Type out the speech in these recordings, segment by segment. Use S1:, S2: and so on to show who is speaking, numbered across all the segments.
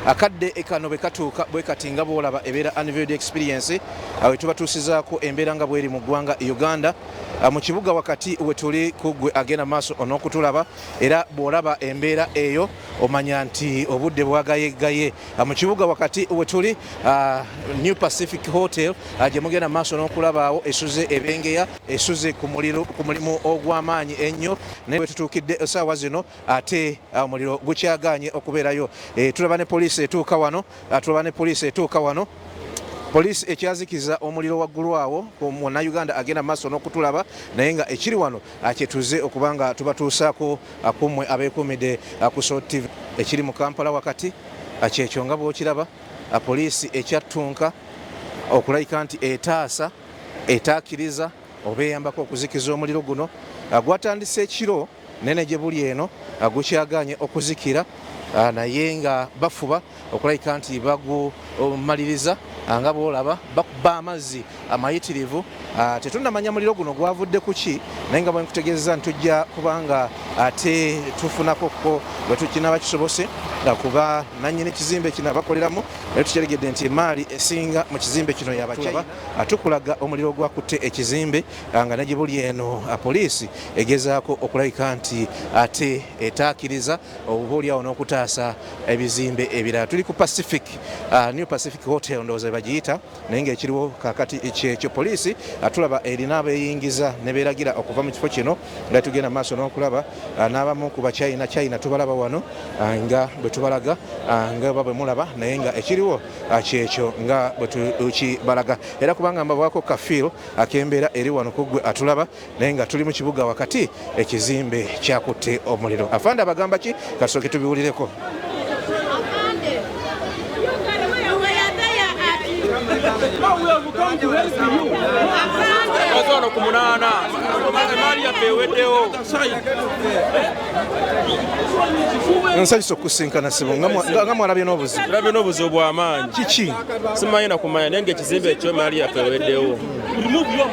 S1: Akadde kano bwe katuuka bwe kati nga bw'olaba ebeera Unveiled Experience, we tubatuusizaako embeera nga bw'eri mu ggwanga Uganda. Mu kibuga wakati we tuli ku ggwe agenda maaso n'okutulaba, era bw'olaba embeera eyo omanya nti obudde bwagayegaye. Mu kibuga wakati we tuli, New Pacific Hotel gye mugenda maaso n'okulabaawo esuze ebengeya, esuze ku muliro, ku mulimu ogw'amaanyi ennyo, naye we tutuukidde essaawa zino ate omuliro gukyagaanye okubeerayo. Tulaba ne poliisi etuuka wano, tulaba ne poliisi etuuka wano. Poliisi ekyazikiza omuliro waggulu awo ku munnayuganda agenda mu maaso n'okutulaba, naye nga ekiri wano kyetuze okuba nga tubatuusaako kummwe abeekuumidde ku Salt TV. Ekiri mu Kampala wakati kyekyo nga bw'okiraba, poliisi ekyattunka okulayika nti etaasa, etaakiriza oba eyambako okuzikiza omuliro guno. Gwatandise ekiro nene gye buli eno gukyagaanye okuzikira, naye nga bafuba okulayika nti bagumaliriza. Nga bw'olaba bakuba amazzi amayitirivu. Tetunnamanya muliro guno gwavudde ku ki, naye nga bwe nkutegeezeza nti tujja kubanga ate tufunako ko bwe tukinaba kisobose kuba nannyini kizimbe kino abakoleramu, naye tukyeregedde nti emaali esinga mu kizimbe kino y'Abachina. Tukulaga omuliro ogwakutte ekizimbe nga ne gye buli eno poliisi egezaako okulabika nti ate etaakiriza oba oliawo n'okutaasa ebizimbe ebirala. Tuli ku Pacific, New Pacific Hotel ndowooza bagiyita, naye ng'ekiriwo kaakati kyekyo. Poliisi tulaba erina abeeyingiza ne beeragira okuva mu kifo kino, nga tugenda maaso n'okulaba n'abamu ku Bachina China tubalaba wano nga bwe tubalaga, nga oba bwe mulaba, naye nga ekiriwo kyekyo nga bwe tukibalaga. Era kubanga mbabwako kafiiro ak'embeera eri wano ku ggwe atulaba, naye nga tuli mu kibuga wakati, ekizimbe kyakutte omuliro. Afande abagamba ki? Kasooke tubiwulireko.
S2: Afande, you were there at Afande.
S3: Wano ku 8 emaali yaffe eweddewo.
S1: Nsanyusa okusinkana sibo nga mwalabye n'obuzibu.
S3: Tulabye n'obuzibu bw'amaanyi.
S1: Kiki?
S3: Simanyi nakumanya, naye nga ekizimbe ekyo emaali yaffe eweddewo.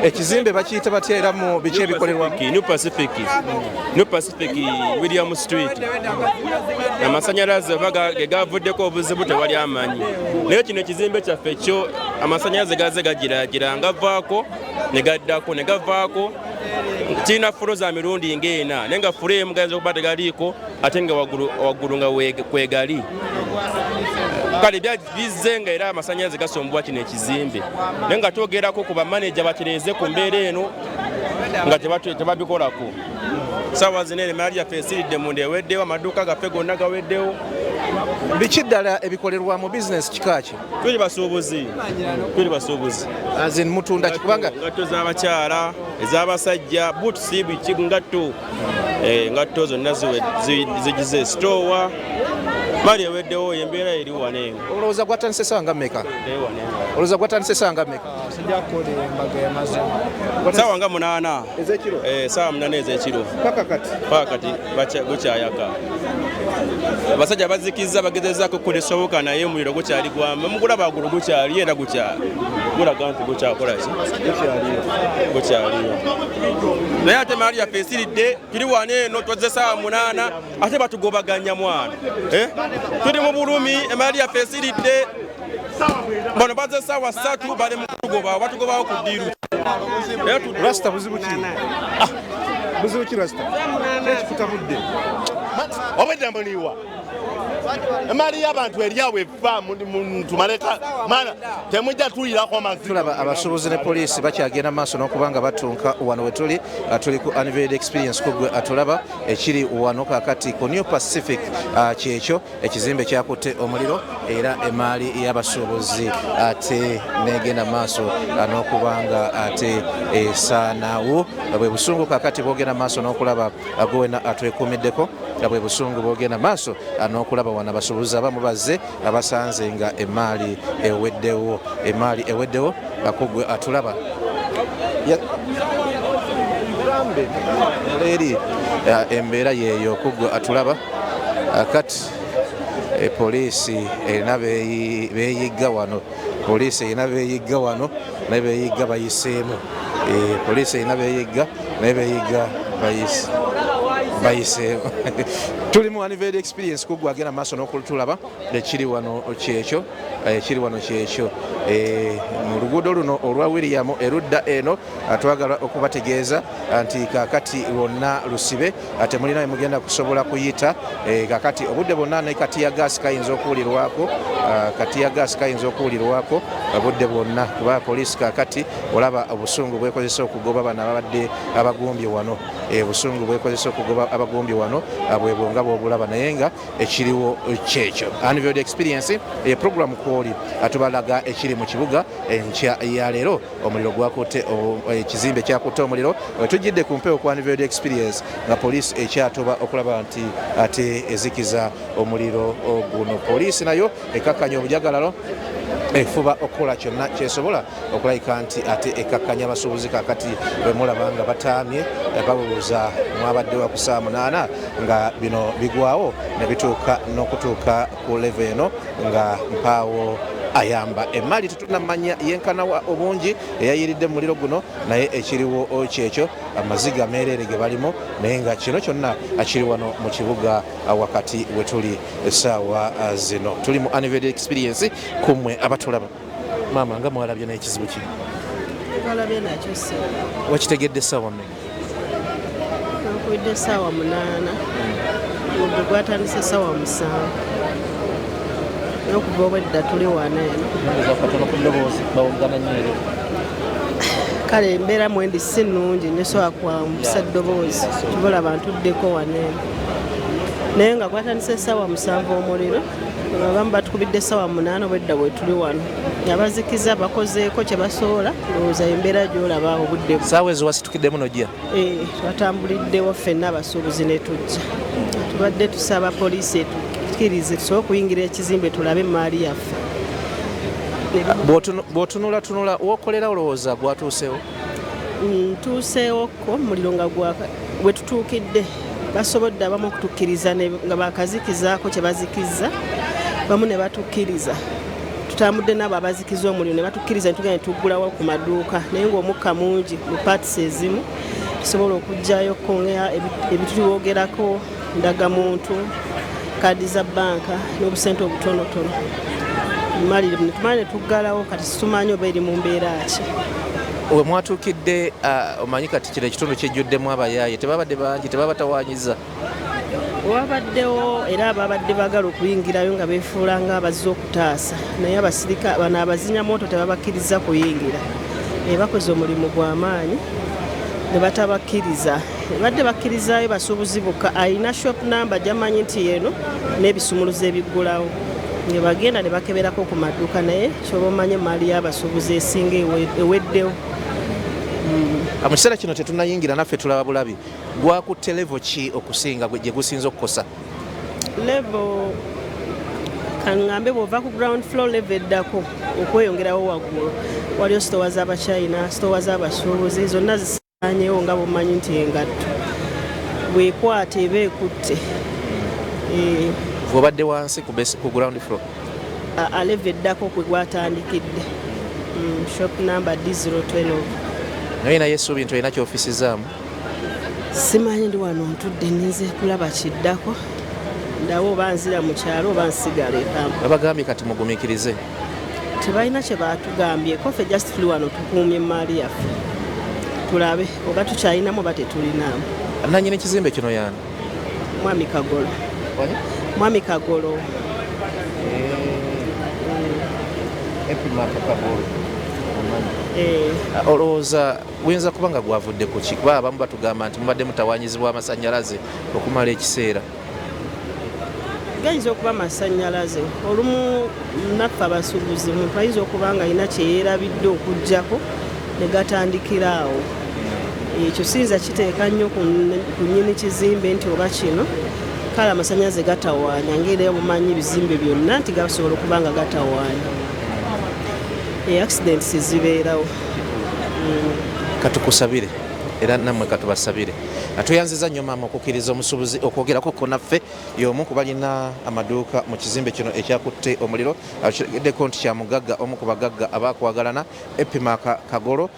S1: Ekizimbe bakiyita batya, era mu biki ebikolerwamu?
S3: New Pacific, New Pacific, William Street. Amasanyalaze oba ge gavuddeko obuzibu tewali amanyi, naye kino ekizimbe kyaffe kyo amasanyalaze gaze gagiragira ngavaako ne gaddako ne gavaako. Kirina floor za mirundi ng'ena, naye nga floor emu gayinza okuba tegaliiko, ate nga waggulu waggulu nga kwegali. Kale bizze nga era amasanyalaze gasombwa kino ekizimbe, naye nga twogerako ku bamaneja batereeze ku mbeera eno nga tebabikolako. Saawa zino eno emaali yaffe esiridde munda, eweddewo, amaduuka gaffe gonna gaweddewo.
S1: Biki ddala ebikolerwa mu bizinesi kika ki?
S3: Tuli basuubuzi, tuli basuubuzi.
S1: As in mutunda ki? Kubanga
S3: Ngatto z'abakyala, ez'abasajja, boots, biki, ngatto. Ngatto zonna zigize sitowa, mali eweddewo, embeera eri wano eno.
S1: Olowooza gwatandise saawa nga mmeka? Olowooza gwatandise saawa nga mmeka?
S4: Sijja kukola embaga y'amazima.
S3: Saawa nga 8.
S1: Ezekiro?
S3: Saawa 8 ez'ekiro.
S1: Paka kati?
S3: Paka kati gukyayaka. Abasajja bazikiza, bagezezaako okukola esoboka, naye omuliro gukyali gwama mugulaba waggulu, gukyali era gukyali gulaga nti gukyakola ki, gukyaliyo. Naye ate maali yaffe esiridde. Tuli wano eno, twazze saawa 8, ate batugobaganya mwana. Eh? Tuli mu bulumi, emaali yaffe esiridde. Bano bazze saawa 3, bali mu kutugobawo, batugobawo ku ddiiru.
S1: Rasta, buzibu ki? Buzibu ki, rasta? Ekikutabudde?
S5: Obwedda mbuliwa emaali y'abantu eryawo efa tumaleka mana temujja tuyirako mazzi.
S1: Tulaba abasuubuzi ne poliisi bakyagenda maaso n'okuba nga batunka wano we tuli. Tuli ku Unveiled Experience ku gwe atulaba. Ekiri wano kakati ku New Pacific, kyekyo ekizimbe kyakutte omuliro, era emaali y'abasuubuzi ate negenda maaso n'okuba nga ate esaanawo. Bwe busungu kakati bwogenda maaso n'okulaba gwe wena atwekuumiddeko, bwe busungu bwogenda maaso n'okulaba wano. Abasuubuzi abamu bazze abasanze nga emaali eweddewo, emaali eweddewo akugwe atulaba. Gambe eri embeera yeeyo kugwe atulaba. Kati poliisi erina beeyigga wano, poliisi erina beeyigga wano, naye beeyigga bayiseemu. Poliisi erina beeyigga, naye beeyigga Bayiseewo. Tuli mu Unveiled Experience, kugwa agenda maaso n'okutulaba. Ekiri wano kyekyo, ekiri wano kyekyo. Mu luguudo luno olwa William erudda eno, twagala okubategeeza nti kakati lwonna lusibe, temulina mugenda kusobola kuyita. Kakati obudde bwonna ne katiya gaasi kayinza okuwulirwako, katiya gaasi kayinza okuwulirwako obudde bwonna, kuba poliisi kakati olaba obusungu bwekozesa okugoba bano ababadde abagumbye wano. Obusungu bwekozesa okugoba abagumbye wano bwebwo nga bwobulaba, naye nga ekiriwo kyekyo. Unveiled Experience e program kwoli atubalaga ekiri mu kibuga enkya ya leero. Omuliro gwakutte ekizimbe kyakutte omuliro. Tujjidde ku mpewo ku Unveiled Experience nga poliisi ekyatoba okulaba nti ate ezikiza omuliro guno. Poliisi nayo ekakkanya obujagalalo, efuba okukola kyonna kyesobola okulabika nti ate ekakkanya abasuubuzi. Kakati bwe mulaba nga bataamye, babuuza mwabadde wa ku ssaawa 8 nga bino bigwawo ne bituuka n'okutuuka ku level eno nga mpaawo ayamba. Emaali tetunamanya yenkanawa obungi eyayiridde mu muliro guno, naye ekiriwo kyekyo, amaziga meereere ge balimu, naye nga kino kyonna kiri wano mu kibuga wakati we tuli essaawa zino. Tuli mu Unveiled Experience kummwe abatulaba. Maama, nga mwalabye n'ekizibu kino?
S6: Twalabye nakyo, ssebo.
S1: Wakitegedde essaawa mmeka?
S6: Nakubidde essaawa 8, omuliro gwatandise essaawa 7, naye okuva obwedda tuli wano eno.
S1: Katono ku ddoboozi, bawogana nnyo eri.
S6: Kale embeera mwendi si nnungi nnyo, sobola kwambusa ddoboozi, kibola ntuddeko wano eno, naye nga gwatandise essaawa 7 omuliro, abamu batukubidde essaawa 8. Obwedda bwe tuli wano, abazikiza bakozeeko kye basobola. Ndowooza embeera gy'olaba obudde
S1: Saawa ezo wasitukiddemu nojja?
S6: Twatambuliddewo ffenna abasuubuzi ne tujja. Tubadde tusaba poliisi etukkirize tusobole okuyingira ekizimbe tulabe emaali yaffe.
S1: Bw'otunulatunula wokolera, olowooza gwatuusewo?
S6: Ntuuseewokko muliro nga gwaka. We tutuukidde basobodde abamu okutukkiriza nga bakazikizaako kye bazikiza, bamu ne batukkiriza. Tutambudde nabo abazikiza omuliro ne batukkiriza ne tugenda ne tuggulawo ku maduuka, naye ng'omukka mungi mu parts ezimu. Tusobola okuggyayo nga ebitwogerako, ndagamuntu, kaadi za banka n'obusente obutonotono. Malire tumala ne tuggalawo. Kati situmanyi oba eri mu mbeera ki.
S1: We mwatuukidde, omanyi kati kino ekitundu kijjuddemu abayaaye, tebabadde bangi, tebabatawanyiza?
S6: Wabaddewo era ababadde baagala okuyingirayo nga beefuula nga abazze okutaasa, naye abasirika bano abazinyamwoto tebabakkiriza kuyingira. Bakoze omulimu gw'amaanyi ne batabakkiriza. Badde bakkirizaayo basuubuzi bokka, alina shop number gyamanyi nti eno n'ebisumuluzo ebiggulawo, ne bagenda ne bakeberako ku maduuka, naye kyoba omanye emaali y'abasuubuzi esinga eweddewo.
S1: Mu kiseera kino tetunayingira naffe, tulaba bulabi. Gwakutte level ki okusinga gye gusinza okukosa?
S6: Level kaŋŋambe bw'ova ku ground floor, level eddako okweyongerawo waggulu waliyo sitowa z'abachina, sitowa z'abasuubuzi, zonna zisaanyewo nga bwomanyi nti engatto bwekwata eba ekutte.
S1: Bw'obadde wansi ku ground floor?
S6: A level eddako kwe gwatandikidde. Shop number D012.
S1: Naye naye essuubi nti olina kyofisizaamu?
S6: Simanyi, ndi wano ntudde ninze kulaba kiddako, ndawo oba nzira mu kyalo oba nsigala e Kampala.
S1: Babagambye kati mugumiikirize?
S6: Tebalina kye batugambyeko. Ffe just tuli wano tukuumye emaali yaffe, tulabe oba tukyalinamu oba tetulinaamu.
S1: Nanyini kizimbe kino yaani?
S6: Mwami Kagolo, Mwami Kagolo.
S1: Epimaka Kagolo.
S6: Eh.
S1: Olowooza guyinza kuba nga gwavudde ku ki? Kuba abamu batugamba nti mubadde mutawanyizibwa amasannyalaze okumala ekiseera.
S6: Gayinza okuba amasannyalaze. Olumu naffe abasuubuzi muntu ayinza okuba nga alina kyeyeerabidde okugjako ne gatandikira awo. Ekyo siyinza kiteeka nnyo ku nnyini kizimbe nti oba kino. Kale amasannyalaze gatawaanya, ngaera obumanyi ebizimbe byonna nti gasobola okuba nga gatawaanya. Accidents zibeerawo.
S1: Katukusabire era nammwe katubasabire. Tweyanziza nnyo maama okukkiriza omusuubuzi okwogerako ko naffe. Y'omu ku balina amaduuka mu kizimbe kino ekyakutte omuliro. Kiregeddeko nti kya mugagga, omu ku bagagga abakwagalana, Epimaka Kagolo.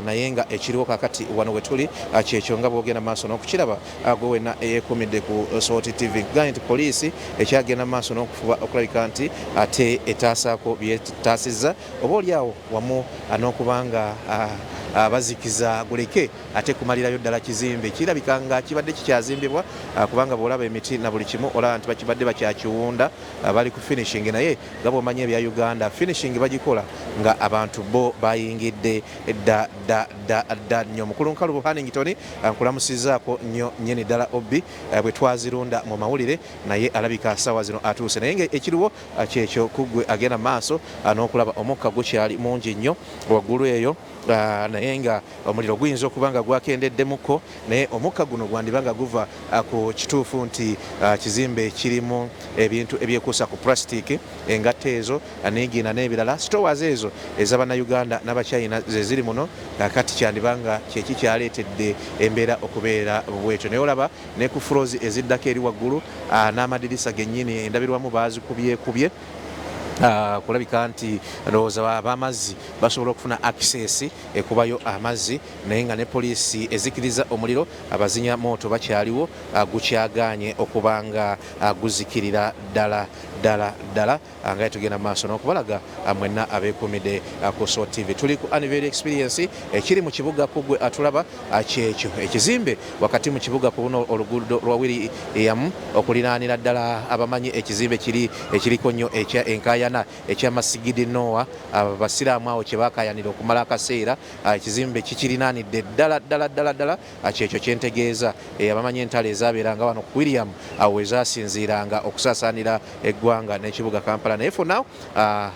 S1: Naye nga ekiriwo kakati wano wetuli kyekyo nga bwogenda maaso n'okukiraba gwe wenna eyeekuumidde ku Salt TV. Nkugambye nti poliisi ekyagenda maaso n'okufuba okulabika nti ate etaasaako byetaasizza oba oliawo wamu n'okuba nga bazikiza guleke ate kumalirayo ddala kizimbe. Kirabika nga kibadde kikyazimbibwa, kubanga bw'olaba emiti na buli kimu olaba nti bakibadde bakyakiwunda, bali ku finishing. Naye nga bw'omanyi ebya Uganda, finishing bagikola nga abantu bo bayingidde dda dda dda dda nnyo. Mukulu Nkalubo Hannington, nkulamusizaako nnyo nnyini ddala obbi bwe twazirunda mu mawulire, naye alabika saawa zino atuuse. Naye nga ekiriwo kyekyo kuggwe agenda maaso n'okulaba, omukka gukyali mungi nnyo waggulu eyo, naye nga omuliro guyinza okuba nga gwakendeddemuko, naye omukka guno gwandiba nga guva ku kituufu nti kizimbe kirimu ebintu ebyekuusa ku plastic, engatto ezo, nigina n'ebirala. Stores ezo ez'Abannayuganda n'Abachina ze ziri muno. Kakati kyandiba nga kyeki kyaleetedde embeera okubeera bwetyo. Naye olaba ne ku floors eziddako eri waggulu, n'amadirisa gennyini endabirwamu baazikubyekubye, kulabika nti ndowooza ab'amazzi basobola okufuna access ekubayo amazzi. Naye nga ne poliisi ezikiriza omuliro, abazinya mooto bakyaliwo, gukyaganye okuba nga guzikirira ddala ddala ddala. Nga tugenda mu maaso n'okubalaga mwenna abeekuumidde ku Salt TV, tuli ku Unveiled Experience ekiri mu kibuga. Kugwe atulaba, kyekyo ekizimbe wakati mu kibuga ku buno oluguudo lwa William, okuliraanira ddala abamanyi ekizimbe kiri ekiriko nnyo ekya enkayana ekya Masigidi Noah, abasiraamu awo kye bakayanira okumala akaseera. Ekizimbe kikirinaanidde ddala ddala ddala ddala. Kyekyo kyentegeeza. Abamanyi entalo ezabeeranga wano ku William, awo wezasinziiranga okusaasaanira eggwanga n'ekibuga Kampala. Naye for now,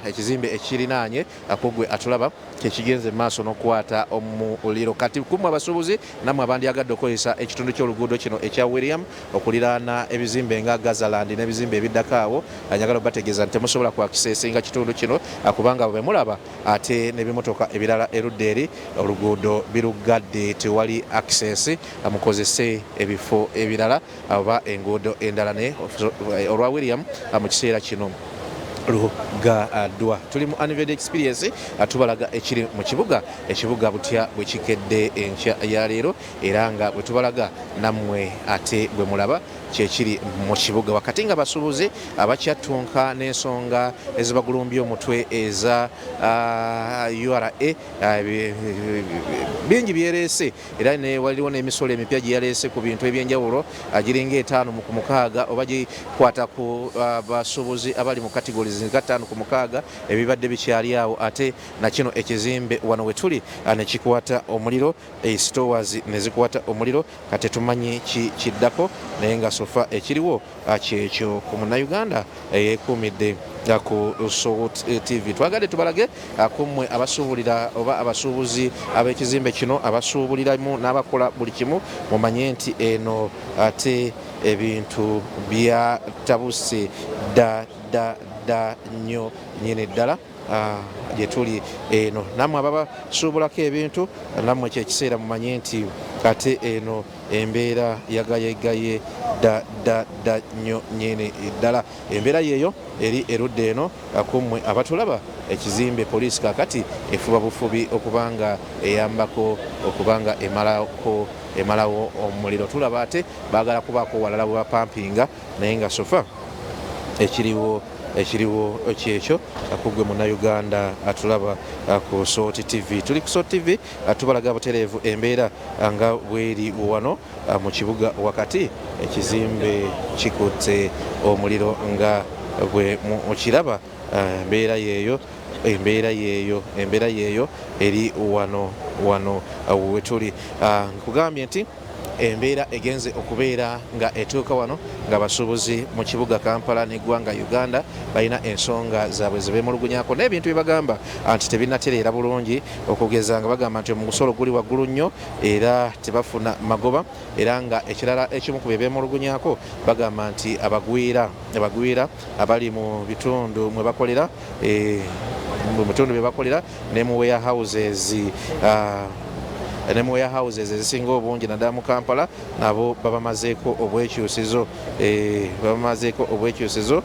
S1: ekizimbe ekirinaanye kugwe atulaba kyekigenze maaso n'okukwata omuliro. Kati kumwe abasuubuzi nammwe abandyagadde okukozesa ekitundu ky'oluguudo kino ekya William okuliraana ebizimbe nga Gazaland n'ebizimbe ebiddako awo, njagala obategeeza nti temusobola kwakiseesinga kitundu kino, kubanga bwe mulaba ate n'ebimotoka ebirala erudda eri oluguudo biruggadde, tewali access. Mukozese ebifo ebirala oba enguudo endala, naye olwa William mu kiseera kino lugaddwa. Tuli mu Unveiled Experience, tubalaga ekiri mu kibuga, ekibuga butya bwe kikedde enkya ya leero, era nga bwe tubalaga nammwe ate bwe mulaba kyekiri mu kibuga wakati nga basuubuzi abakyattunka n'ensonga ezibagulumbya omutwe eza URA. Bingi byereese, era ne waliwo n'emisolo emipya gye yaleese ku bintu ebyenjawulo giringa 56 oba gikwata ku basuubuzi abali mu categories nga 56 ebibadde bikyali awo. Ate nakino ekizimbe wano we tuli ne kikwata omuliro, stores ne zikwata omuliro. Kati tumanyi ki kiddako, naye nga so far ekiriwo kyekyo ku Munnayuganda eyeekuumidde ku Salt TV. Twagadde tubalage kummwe abasuubulira oba abasuubuzi ab'ekizimbe kino, abasuubuliramu n'abakola buli kimu, mumanye nti eno ate ebintu byatabuse dda dda dda nnyo nnyini ddala. Gye tuli eno, nammwe ababasuubulako ebintu, nammwe kyekiseera mumanye nti ate eno embeera yagayegaye dda dda dda nnyo nnyini ddala. Embeera yeeyo eri erudda eno kummwe abatulaba. Ekizimbe poliisi kakati efuba bufubi okubanga eyambako okubanga emalako emalawo omuliro. Tulaba ate baagala kubaako walala bwe bapampinga, naye nga so far ekiriwo kyekyo kugwe Munnayuganda atulaba ku Salt TV. Tuli ku Salt TV, tubalaga butereevu embeera nga bweri wano mu kibuga wakati. Ekizimbe kikutte omuliro nga bwe mukiraba. Embeera yeeyo, embeera yeeyo, embeera yeeyo eri wano wano wetuli. Nkugambye nti embeera egenze okubeera nga etuuka wano nga basuubuzi mu kibuga Kampala n'eggwanga Uganda balina ensonga zaabwe zebemulugunyako n'ebintu bye bagamba nti tebinatereera bulungi, okugeza nga bagamba nti omusolo guli waggulu nnyo era tebafuna magoba. Era nga ekirala ekimu ku bye beemulugunyako, bagamba nti abagwira abali mu bitundu mwe bakolera, mu bitundu bye bakolera ne mu warehouses. Ne mu warehouses ezisinga obungi naddala mu Kampala nabo babamazeeko obwekyusizo, babamazeeko obwekyusizo,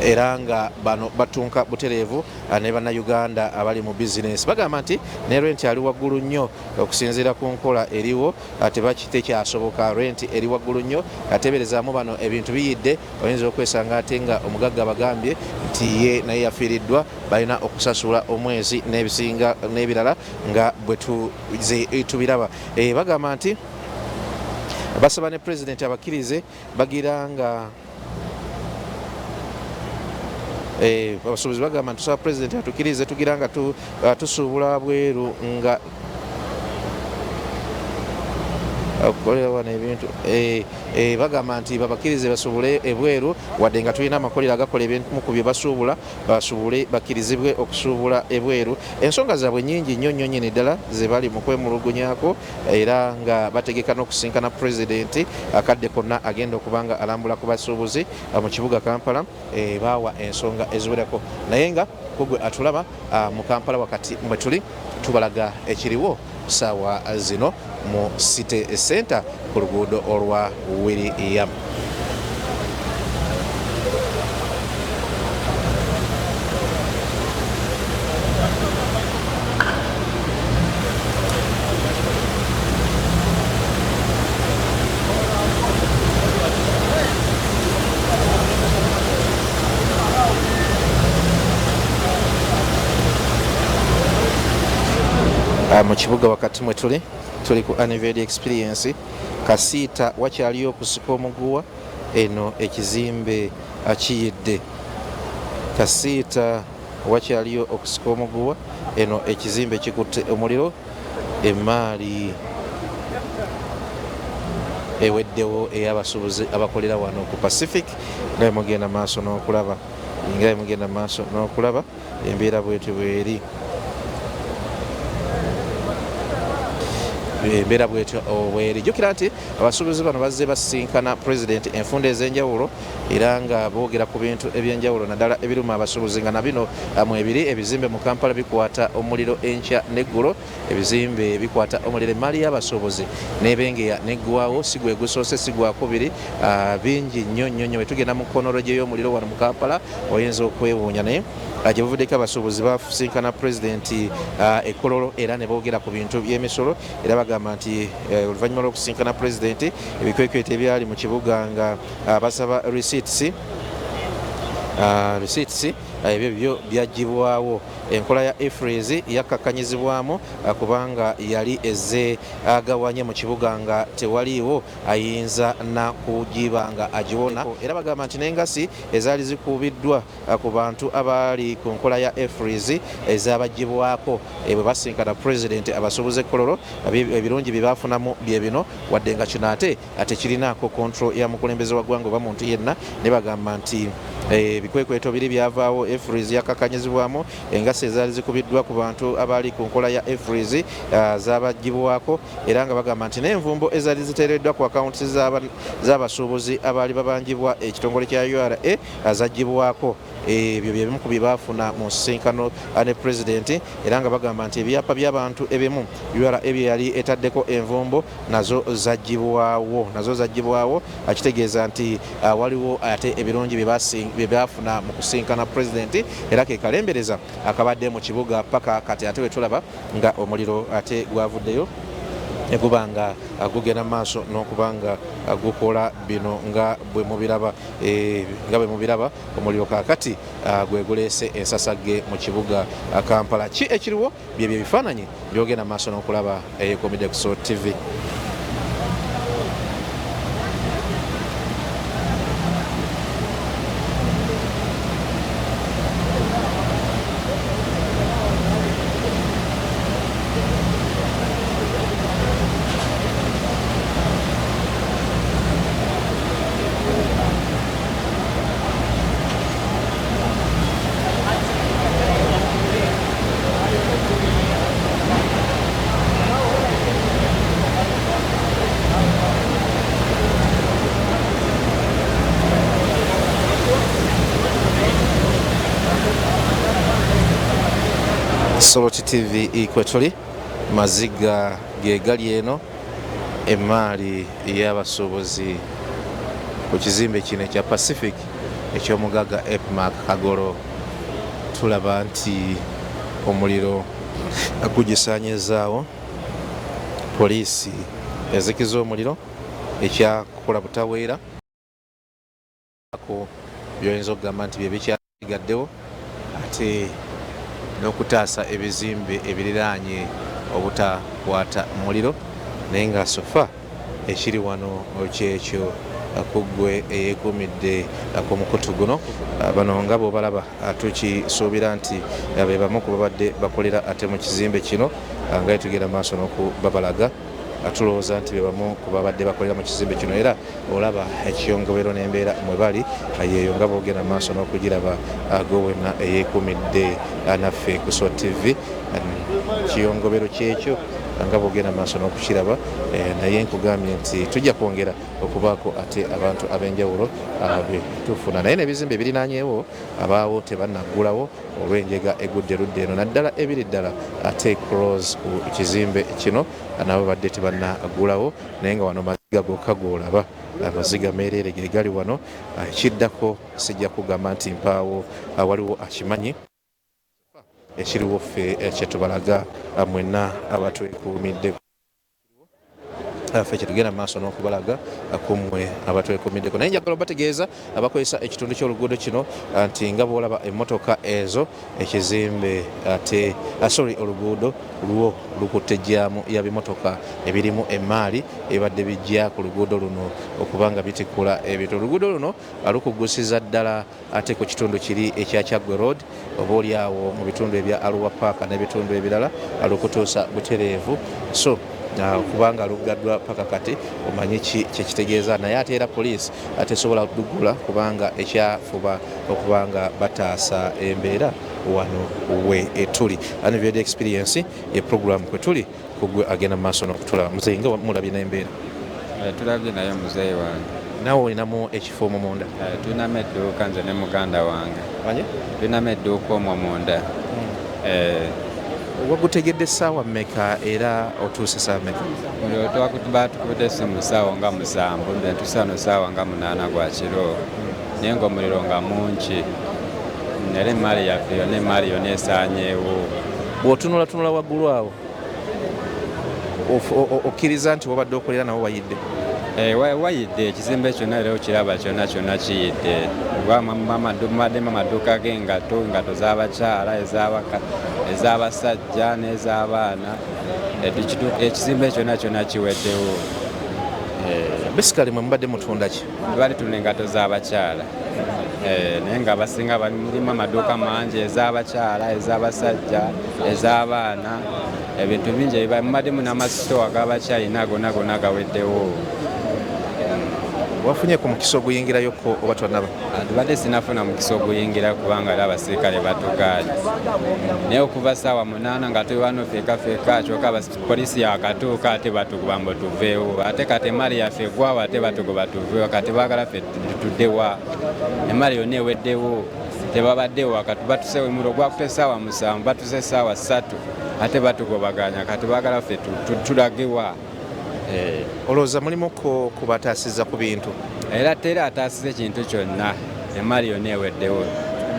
S1: era nga bano batunka butereevu ne Bannayuganda abali mu bizinesi. Bagamba nti ne renti ali waggulu nnyo okusinziira ku nkola eriwo, tekyasoboka. Renti eri waggulu nnyo, ateeberezaamu bano ebintu biyidde, oyinza okwesanga ate nga omugagga bagambye nti ye naye yafiiriddwa, balina okusasula omwezi n'ebisinga n'ebirala nga bwe tubiraba. Bagamba nti basaba ne pulezidenti abakkirize bagira nga abasuubuzi bagamba nti tusaba pulezidenti atukkirize tugira nga tusuubula bweru nga okukolera wano ebintu. Bagamba nti babakkirize basuubule ebweru wadde nga tulina amakolero agakola ebintu ku bye basuubula, basuubule, bakkirizibwe okusuubula ebweru. Ensonga zaabwe nyingi nnyo nnyo nnyini ddala ze bali mu kwemulugunyako, era nga bategeka n'okusinkana pulezidenti akadde konna agenda okuba nga alambula ku basuubuzi mu kibuga Kampala. Baawa ensonga eziwerako, naye nga kugwe atulaba mu Kampala wakati mwe tuli tubalaga ekiriwo saawa zino mu City Center ku luguudo olwa William. Mu kibuga wakati mwe tuli, tuli ku Unveiled Experience. Kasiita wakyaliyo okusika omuguwa, eno ekizimbe kiyidde. Kasiita wakyaliyo okusika omuguwa, eno ekizimbe kikutte omuliro, emaali eweddewo ey'abasuubuzi abakolera wano ku Pacific. Nga bwemugenda maaso n'okulaba, nga bwemugenda maaso n'okulaba, embeera bwetyo bweri, embeera bwetyo bweri. Jjukira nti abasuubuzi bano bazze basisinkana pulezidenti enfunda ez'enjawulo, era nga boogera ku bintu ebyenjawulo naddala ebiruma abasuubuzi, nga nabino mwebiri. Ebizimbe mu Kampala bikwata omuliro enkya n'eggulo, ebizimbe bikwata omuliro, emaali y'abasuubuzi n'ebengeya neggwawo. Si gwe gusoose, si gwakubiri, bingi nnyo nnyo nnyo. Bwe tugenda mu chronology y'omuliro wano mu Kampala oyinza okwewuunya, naye gye buvuddeko abasuubuzi basinkana pulezidenti e Kololo era ne boogera ku bintu by'emisolo, era bagamba nti oluvannyuma lw'okusinkana pulezidenti, ebikwekweto ebyali mu kibuga nga basaba receipts, ebyo byo byaggyibwawo. Enkola ya EFRIS yakkakkanyizibwamu kubanga yali ezze agawanye mu kibuga nga tewaliiwo ayinza na kugiba nga agiwona. Era bagamba nti n'engasi ezaali zikubiddwa ku bantu abaali ku nkola ya EFRIS ezabaggyibwako. Bwe basinkana pulezidenti abasuubuzi e Kololo, ebirungi bye baafunamu bye bino, wadde nga kino ate tekirinaako control ya mukulembeze wa ggwanga oba muntu yenna. Ne bagamba nti ebikwekweto biri byavaawo, EFRIS yakkakkanyizibwamu, engasi ezaali zikubiddwa ku bantu abaali ku nkola ya EFRIS zabaggyibwako, era nga bagamba nti n'envumbo ezaali ziteereddwa ku akawunti z'abasuubuzi abaali babanjibwa ekitongole kya URA zaggyibwako. Ebyo bye bimu ku bye baafuna mu nsisinkano ne pulezidenti, era nga bagamba nti ebyapa by'abantu ebimu URA bye yali etaddeko envumbo nazo zaggyibwawo, nazo zaggyibwawo. Akitegeeza nti waliwo ate ebirungi bye baafuna mu kusinkana pulezidenti, era ke kalembereza akabadde mu kibuga paka kati ate bwe tulaba nga omuliro ate gwavuddeyo guba nga gugenda mu maaso n'okuba nga gukola bino nga bwe mubiraba, nga bwe mubiraba. Omuliro kaakati gwe guleese ensasagge mu kibuga Kampala. Ki ekiriwo byebyo ebifaananyi byogenda mu maaso n'okulaba eyekomidexo TV. Soroti TV kwetuli, maziga ge gali eno, emaali y'abasuubuzi ku kizimbe kino ekya Pacific eky'omugagga Epmark Kagolo. Tulaba nti omuliro gugisaanyizaawo. Poliisi ezikiza omuliro ekyakukola butaweera ko byoyinza okugamba nti bye bikyasigaddewo, ate n'okutaasa ebizimbe ebiriraanye obutakwata muliro. Naye nga so far ekiri wano kyekyo ku ggwe eyeekuumidde ku mukutu guno. Bano nga bw'obalaba, tukisuubira nti be bamu ku babadde bakolera ate mu kizimbe kino. Nga tugenda maaso n'okubabalaga, tulowooza nti be bamu ku babadde bakolera mu kizimbe kino, era olaba ekiyongobero n'embeera mwe bali yeeyo nga boogenda maaso n'okugiraba gwe wenna eyeekuumidde naffe ku Salt TV. Kiyongobero kyekyo nga bwogenda maaso n'okukiraba, naye nkugambye nti tujja kwongera okubaako ate abantu ab'enjawulo be tufuna. Naye n'ebizimbe ebirinaanyeewo abaawo tebannaggulawo olw'enjega egudde ludda eno, naddala ebiri ddala ate close ku kizimbe kino, nabo badde tebannaggulawo. Naye nga wano maziga gokka g'olaba, amaziga meereere ge gali wano. Ekiddako sijja kugamba nti mpaawo waliwo akimanyi. Ekiriwo ffe kyetubalaga mwenna abatwekuumidde, ffe kyetugenda maaso n'okubalaga kummwe abatwekuumiddeko. Naye njagala obategeeza abakozesa ekitundu ky'oluguudo kino nti nga bw'olaba emmotoka ezo, ekizimbe ate sorry, oluguudo lwo lukutte jjaamu ya bimotoka ebirimu emaali ebibadde bijja ku luguudo luno okuba nga bitikula ebintu. Oluguudo luno lukugusiza ddala ate ku kitundu kiri ekya Kyaggwe Road, oba oli awo mu bitundu ebya Arua Park n'ebitundu ebirala, lukutuusa butereevu. So kubanga luggaddwa paka kati, omanyi ki kyekitegeeza. Naye ate era poliisi tesobola luggula kubanga ekyafuba okuba nga bataasa embeera wano we etuli. Unveiled Experience ye program kwe tuli kugwe agenda mu maaso n'okutulaba. Muzeeyi, nga mulabye n'embeera?
S7: Tulabye naye, muzeeyi wange.
S1: Naawe olinamu ekifo omwo munda?
S7: Tulinamu edduuka, nze ne muganda wange.
S1: Manye?
S7: Tulinamu edduuka omwo munda.
S1: Wagutegedde ssaawa mmeka era otuuse ssaawa mmeka?
S7: Muliro batukubidde essimu ssaawa nga 7, netuusa wano ssaawa nga 8 gwa kiro, naye ng'omuliro nga mungi, era emaali yaffe yonna, emaali yonna esaanyeewo.
S1: Bw'otunulatunula waggulu awo, okkiriza nti wabadde okolera nawo wayidde?
S7: Wayidde ekizimbe kyonna, era okiraba kyonna kyonna kiyidde. Mubaddemu amaduuka g'engato, engato z'abakyala, ez'abasajja n'ez'abaana. Ekizimbe kyonna kyonna kiweddewo.
S1: Basically mwe mubadde mutunda ki?
S7: Bali tunda engato z'abakyala, naye nga abasinga mulimu amaduuka mangi, ez'abakyala, ez'abasajja, ez'abaana, ebintu bingi. Mubaddemu n'amasitowa g'abakyalina, gonna gonna gaweddewo.
S1: Wafunye ku mukisa oguyingirayoko oba tonnaba?
S7: Tubadde sinafuna mukisa oguyingira kubanga era abasirikale batugaanye, naye okuva saawa 8 nga tuli wano feeka feeka, kyokka polisi yakatuuka ate batugoba mbu tuveewo. Ate kati emaali yaffe egwawo, ate batugoba tuveewo. Kati baagala ffe tuddewa? Emaali yonna eweddewo, tebabaddewo. Wakati batuse, omuliro gwakute essaawa 7, batuse essaawa 3, ate batugobaganya. Kati baagala ffe tulagewa?
S1: Olowooza mulimuko kubataasiza ku bintu?
S7: Era teri ataasiza ekintu kyonna, emaali yonna eweddewo,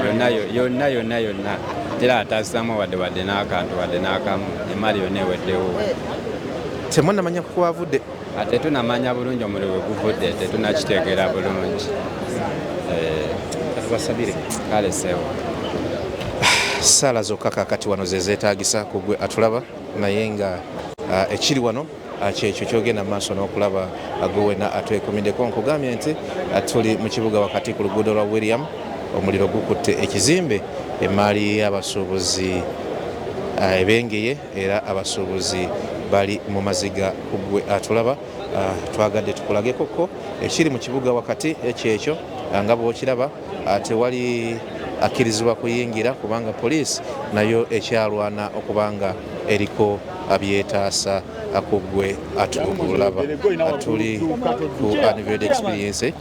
S7: yonna yonna yonna yonna, teri ataasizamu wadde n'akantu wadde n'akamu, emaali yonna eweddewo.
S1: Temunnamanya kukwavudde?
S7: Tetunamanya bulungi omuliro we guvudde, tetunakitegeera bulungi.
S1: Katubasabire.
S7: Kale sewo.
S1: Saala zokka kakati wano ze zeetaagisa ku gwe atulaba. Naye nga ekiri wano kyekyo kyogenda mu maaso n'okulaba gwe wenna atwekumiddeko. Nkugambye nti tuli mu kibuga wakati ku luguudo lwa William. Omuliro gukutte ekizimbe, emaali y'abasuubuzi ebengeye, era abasuubuzi bali mu maziga. Ku gwe atulaba, twagadde tukulagekoko ekiri mu kibuga wakati ekyekyo. Nga bw'okiraba, tewali akkirizibwa kuyingira kubanga poliisi nayo ekyalwana okubanga eriko. Byetaasa ku ggwe atulaba. Tuli ku Unveiled Experience,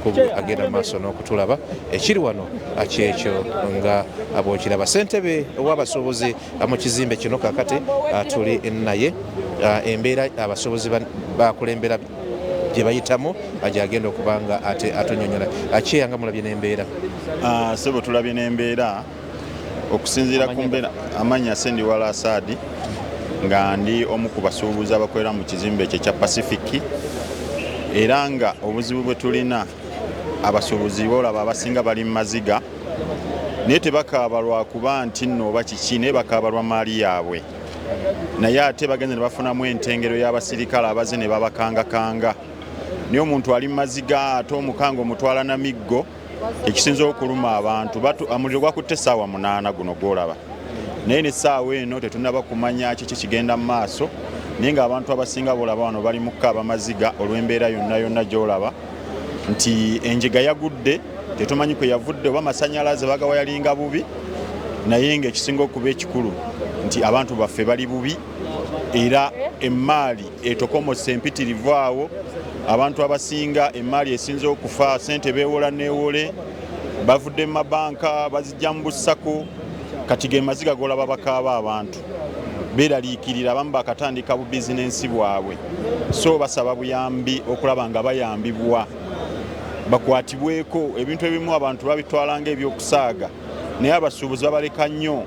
S1: ku ggwe agenda mu maaso n'okutulaba. Ekiri wano kyekyo nga bwokiraba. Ssentebe w'abasuubuzi mu kizimbe kino kakati tuli naye. Embeera abasuubuzi bakulembera gye bayitamu gyagenda okuba nga ate atunyonyola. Kyeyanga mulabye n'embeera.
S8: Sebo, tulabye n'embeera. Okusinziira ku mbeera, amannya Sendiwala Asaadi, nga ndi omu ku basuubuzi abakolera mu kizimbe ekyo ekya Pacific, era nga obuzibu bwe tulina, abasuubuzi boolaba abasinga bali mu maziga, naye tebakaaba lwakuba nti nno oba kiki, naye bakaaba lwa maali yaabwe. Naye ate bagenze ne bafunamu entengero y'abasirikale abaze ne babakangakanga, naye omuntu ali mu maziga ate omukanga omutwala na miggo. Ekisinza okuluma abantu, omuliro gwakutte essaawa 8 guno gwolaba, naye nessaawa eno tetunaba kumanya kiki kigenda mu maaso. Naye ng'abantu abasinga bolaba wano bali mu kukaaba maziga olw'embeera yonna yonna gy'olaba nti enjega yagudde, tetumanyi kwe yavudde oba masanyalaze bagawayalinga bubi. Naye ng'ekisinga okuba ekikulu nti abantu baffe bali bubi, era emaali etokomose empitirivu awo. Abantu abasinga emaali esinze okufa, sente beewola neewole, bavudde mu mabanka, bazijja mu busako. Kati ge maziga golaba bakaaba, abantu beeraliikirira, abamu bakatandika bu bizinensi bwabwe, so basaba buyambi okulaba nga bayambibwa, bakwatibweko. Ebintu ebimu abantu babitwala nga ebyokusaaga, naye abasuubuzi babaleka nnyo.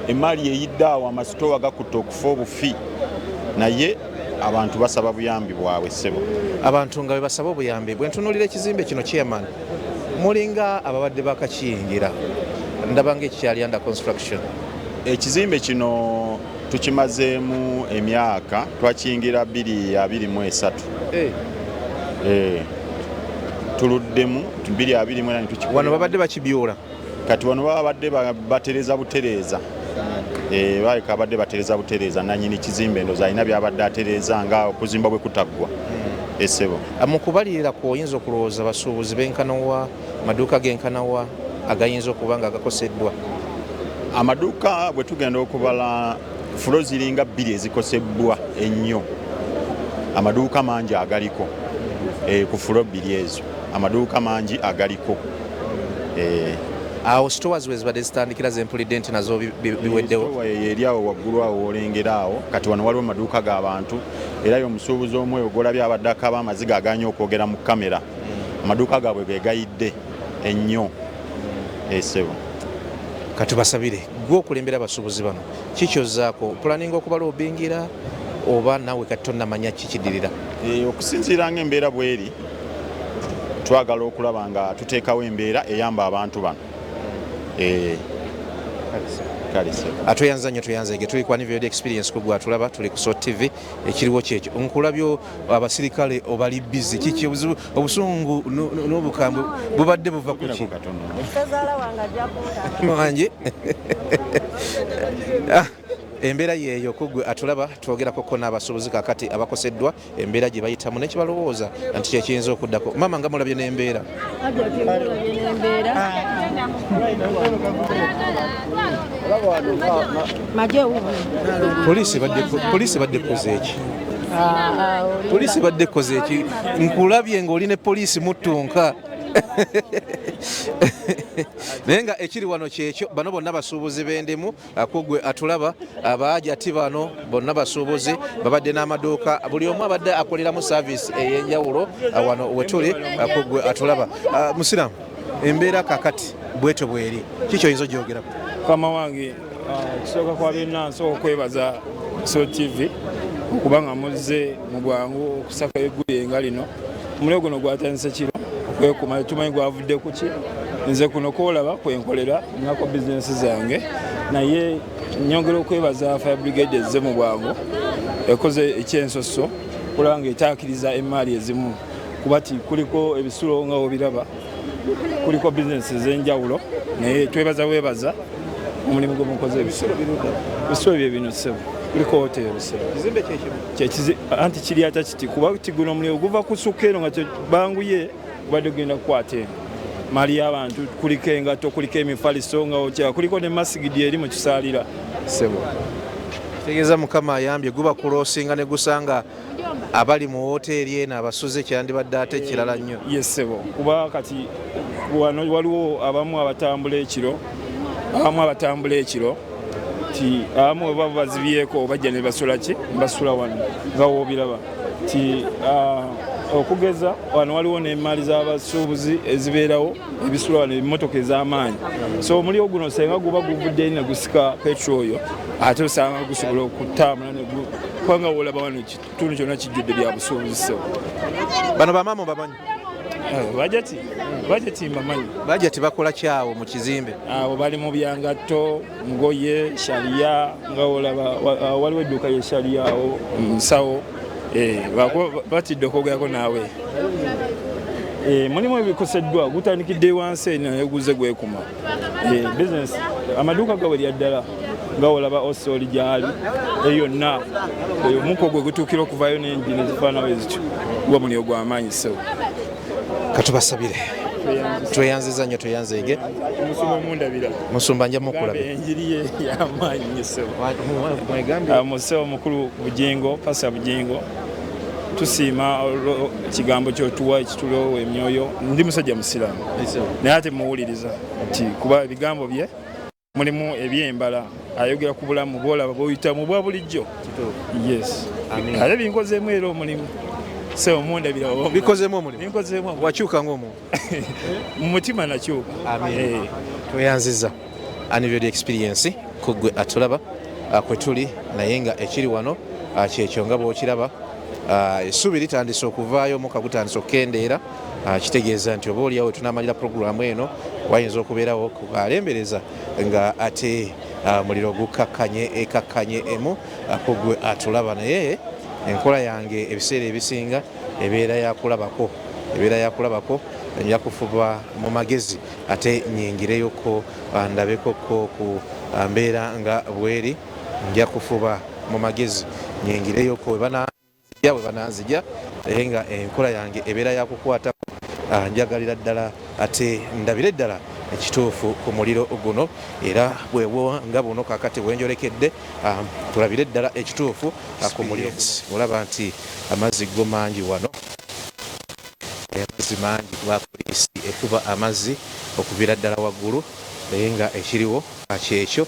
S8: Emaali eyidde awo, amasitoowa gakutte okufa obufi, naye abantu basaba buyambi bwabwe, ssebo.
S1: Abantu nga bwe basaba obuyambi. Bwe ntunuulira ekizimbe kino, chairman, mulinga ababadde bakakiyingira, ndaba nga ekikyali under construction.
S8: Ekizimbe kino tukimazeemu emyaka, twakiyingira 2023. Tuluddemu 2024 netukikolera.
S1: Wano babadde bakibyula?
S8: Kati wano baba badde batereza butereeza. Baleka badde batereza butereeza. Nanyini kizimbe ndowooza alina byabadde atereeza nga okuzimba bwe kutaggwa, essebo.
S1: Mu kubalirira kwo, oyinza okulowooza basuubuzi benkanawa, maduuka genkanawa agayinza okuba nga gakoseddwa?
S8: Amaduuka bwe tugenda okubala, floor ziringa bbiri ezikosebbwa ennyo. Amaduuka mangi agaliko ku floor bbiri ezo, amaduuka mangi agaliko.
S1: Awo stores we zibadde zitandikira zempulidde nti nazo biweddewo.
S8: Store eyo eri awo waggulu awo wolengera awo. Kati wano waliwo maduuka g'abantu, era yo omusuubuzi omu oyo gwolabye abadde akaba amaziga aganye okwogera mu kamera, amaduuka gaabwe ge gayidde ennyo, esebo.
S1: Katubasabire. Gwe okulembera abasuubuzi bano, kikyozaako planning okubalobingira oba nawe kati tonnamanya kikidirira?
S8: Okusinziira ng'embeera bweri, twagala okulaba nga tuteekawo embeera eyamba abantu bano. Kale ssebo.
S1: Atuyanza nnyo, tuyanzege. Tuli ku Unveiled Experience, ku gwatulaba tuli ku Sot TV. Ekiriwo kyekyo, nkulabyo abasirikale obali busy. Kiki obuzibu? Obusungu n'obukambwe bubadde buva ku ki?
S8: Katono.
S1: Wangi. Embeera yeeyo kugwe atulaba. Twogerakoko n'abasuubuzi kakati abakoseddwa, embeera gye bayitamu nekibalowooza nti kyekiyinza okuddako. Maama, nga mulabye n'embeera.
S2: N'embeera maje.
S1: Poliisi ebadde ekoze eki? Poliisi ebadde ekoze eki? Nkulabye ng'oli ne poliisi muttunka, naye nga ekiri wano kyekyo. Bano bonna basuubuzi b'endimu. Kugwe atulaba, abaaji ati bano bonna basuubuzi, babadde n'amaduuka, buli omu abadde akoleramu service ey'enjawulo. Wano wetuli, kugwe atulaba. Musiraamu, embeera kakati bwetyo bweri, kiki oyinza ogyogerako?
S4: Mukama wange, ekisooka kwa byonna, nsooka okwebaza So TV okubanga muzze mu bwangu okusaka eggulire nga lino. Omuliro guno gwatandise kiro okwekuma, tumanyi gwavudde ku ki. Nze kuno kwolaba kwenkolera nako bizinesi zange, naye nyongera okwebaza fire brigade ezze mu bwangu, ekoze ekyensoso kulaba nga etaakiriza emaali ezimu, kuba ti kuliko ebisulo nga obiraba, kuliko bizinesi ez'enjawulo. Naye twebaza webaza omulimu gwe mukoze. Ebisulo bye bino, ssebo, kuliko hoteri, ssebo.
S1: Kizimbe kyekimu?
S4: Anti kiri ata kiti, kuba ti guno omuliro guva kusukka eno nga banguye gubadde gugenda kukwata eno mali y'abantu. Kuliko engato, kuliko emifaliso nga okya, kuliko ne masigidi eri mu kisaalira, ssebo.
S1: Tegeeza Mukama ayambye guba kuloosinga ne gusanga abali mu wooteeri eno abasuze, kyandibadde ate kirala nnyo.
S4: Yes ssebo, kuba kati wano waliwo abamu abatambula ekiro, abamu abatambula ekiro ti abamu bwe baba bazibyeko bajja ne basula ki, basula wano nga woobiraba ti okugeza wano waliwo n'emmaali z'abasuubuzi ezibeerawo ebisula wano, emmotoka ez'amaanyi. So omuliro guno senga guba guvudde eri ne gusika petrol oyo, ate osanga gusobola okutambula kubanga wolaba wano ekitundu kyonna kijjudde bya busuubuzi. So
S1: bano bamaama bamanyi?
S4: Bajati, bajati mbamanyi.
S1: Bajati bakola kyawo mu kizimbe?
S4: Abo bali mu byangatto, ngoye, sharia, nga olaba waliwo edduuka ye sharia awo nsawo. Batidde okwogerako naawe. Mulimu ebikoseddwa, gutandikidde wansi naye guze gwekuma. Business amaduuka gawerya ddala nga olaba osoli gyali eyonna omukko gwe gutuukira okuvayo n'enjini ezifaanawo ezityo, guba muliro gw'amaanyi. So
S1: katubasabire, tweyanziza nnyo, tweyanzeege.
S4: Omusumba omundabira.
S1: Musumba nja mukulabira.
S4: Enjiri ye y'amaanyi nnyo ssebo. Musewo mukulu Bujingo, Pasa Bujingo, tusiima ekigambo kyotuwa ekitulowo emyoyo. Ndi musajja musiraamu naye ate muwuliriza nti kuba ebigambo bye mulimu ebyembala, ayogera ku bulamu bwolaba bwoyitamu bwa bulijjo. Yes, ate binkozeemu era omulimu. Sebo mundabira.
S1: Bikozeemu omulimu?
S4: Binkozeemu.
S1: Wakyuka ng'omuntu?
S4: Mu mutima nakyuka.
S1: Amin. Tweyanziza Unveiled Experience ku gwe atulaba kwe tuli, naye nga ekiri wano kyekyo nga bw'okiraba, essuubi litandise okuvaayo, omukka gutandise okukendeera, kitegeeza nti oba oliawo tunaamalira puroguramu eno wayinza okubeerawo kualembereza nga ate omuliro gukkakkanye ekakkanye emu ku gwe atulaba. Naye enkola yange ebiseera ebisinga ebeera yakulabako, ebeera yakulabako. Nja kufuba mu magezi ate nyingireyoko ndabekoko ku mbeera nga bweri. Nja kufuba mu magezi nyingireyoko webananzija, webananzija, naye nga enkola yange ebeera yakukwatako. Njagalira ddala ate ndabire ddala ekituufu ku muliro guno, era bwebwo nga buno kakati bwenjolekedde tulabire ddala ekituufu ku muliro. Olaba nti amazzi go mangi wano, amazzi mangi kuba poliisi ekuba amazzi okuviira ddala waggulu, naye nga ekiriwo kyekyo.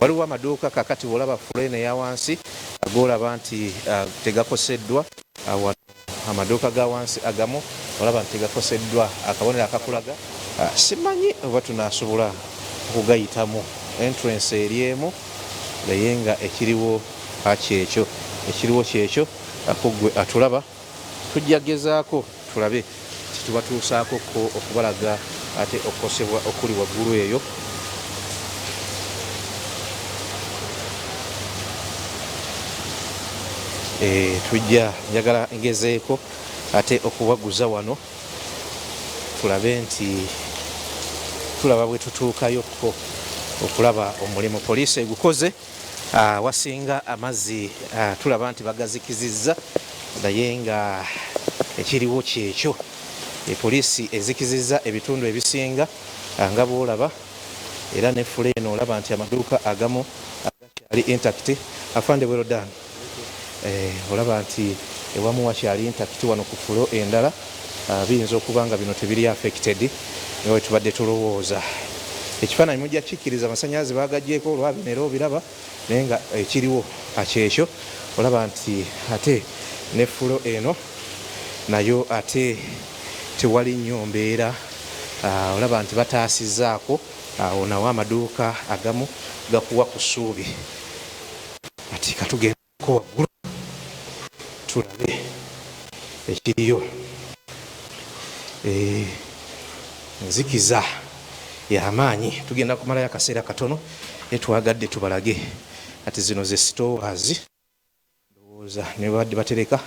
S1: Waliwo amaduuka kakati bwolaba floor eya wansi golaba nti tegakoseddwa. Wano amaduuka ga wansi agamu olaba nti tegakoseddwa, akabonero akakulaga. Simanyi oba tunasobola okugayitamu, entrance eri emu, naye nga ekiriwo kyekyo, ekiriwo kyekyo kuggwe atulaba. Tujja gezaako tulabe titubatuusaako ko okubalaga ate okukosebwa okuli waggulu eyo. Tujja njagala ngezeeko ate okuwaguza wano tulabe nti tulaba bwe tutuukayokko okulaba omulimu poliisi egukoze. Wasinga amazzi tulaba nti bagazikizizza, naye nga ekiriwo kyekyo. Poliisi ezikizizza ebitundu ebisinga nga bwolaba, era ne floor eno olaba nti amaduuka agamu agakyali intact. Afande, well done. Olaba nti ewamu wakyali intact. Wano ku floor endala biyinza okuba nga bino tebiri affected nga bwe tubadde tulowooza. Ekifaananyi mujja kikkiriza, amasanyalaze bagaggyeko olwabino era obiraba, naye nga ekiriwo kyekyo. Olaba nti ate ne floor eno nayo ate tewali nnyo mbeera. Olaba nti bataasizzaako awo, nawo amaduuka agamu gakuwa ku ssuubi. Ati katugendeko waggulu tulabe ekiriyo. Nzikiza y'amaanyi, tugenda kumalayo akaseera katono, naye twagadde tubalage ati zino ze stores, ndowooza ne babadde batereka.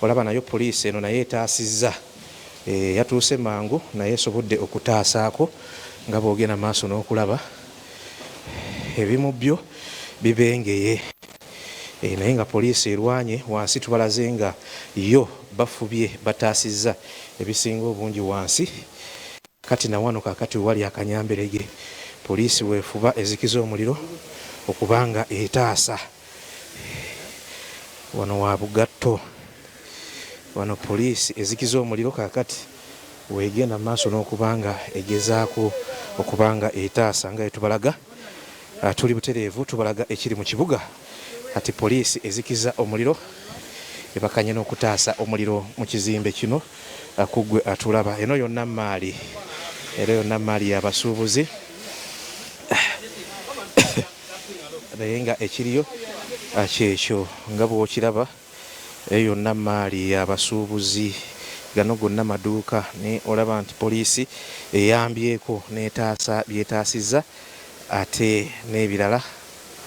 S1: Olaba nayo poliisi eno naye etaasizza, yatuuse mangu naye esobodde okutaasaako nga bw'ogenda maaso n'okulaba ebimu byo bibengeye, naye nga poliisi erwanye wansi. Tubalaze nga yo bafubye bataasizza ebisinga obungi wansi. Kati nawano kakati wali akanyamberege, poliisi weefuba ezikiza omuliro. okubanga etaasa. Wano wa bugatto, wano poliisi ezikiza omuliro kaakati weegenda maaso n'okubanga egezaako okubanga etaasa nga etubalaga. Tuli butereevu tubalaga ekiri mu kibuga. Ati poliisi ezikiza omuliro ebakanye n'okutaasa omuliro mu kizimbe kino. Kugwe atulaba, eno yonna maali, era yonna maali y'abasuubuzi, naye nga ekiriyo kyekyo nga bw'okiraba, eyo yonna maali y'abasuubuzi. Gano gonna maduuka, naye olaba nti poliisi eyambyeko n'etaasa byetaasizza, ate n'ebirala